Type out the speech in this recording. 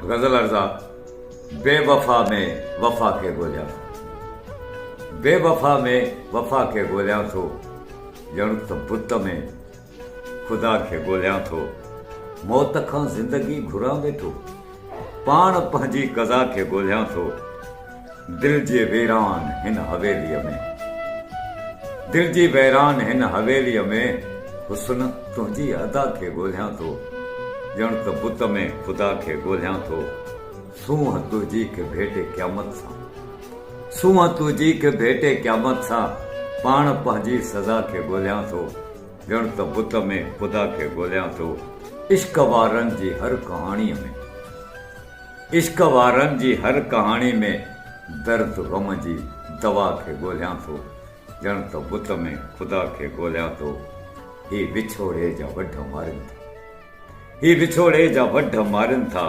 غزل عرض آ، بي وفا ۾ وفا کي ڳوليان ٿو. بي وفا ۾ وفا کي ڳوليان ٿو، ڄڻ ته بت ۾ خدا کي ڳوليان ٿو. موت کان زندگي گهران ويٺو، پاڻ پنهنجي قضا کي ڳوليان ٿو. دل جي ويران هن حويليء ۾، دل جي ويران هن حويليء ۾، حسن تنهنجي ادا کي ڳوليان ٿو. ڄڻ ته بت ۾ خدا کي ڳوليان ٿو. سونهن تنهنجي کي ڀيٽي قيامت سان، سونهن تنهنجي کي ڀيٽي قيامت سان، پاڻ پنهنجي سزا کي ڳوليان ٿو. ڄڻ ته بت ۾ خدا کي ڳوليان ٿو. عشق وارن جي هر ڪهاڻيء ۾. عشق وارن جي هر ڪهاڻي ۾ درد غم جي دوا کي ڳوليان ٿو. ڄڻ ته بت ۾ خدا کي ڳوليان ٿو. هي وڇوڙي جا وڍ مارين ٿا. هي وڇوڙي جا وڍ مارين ٿا.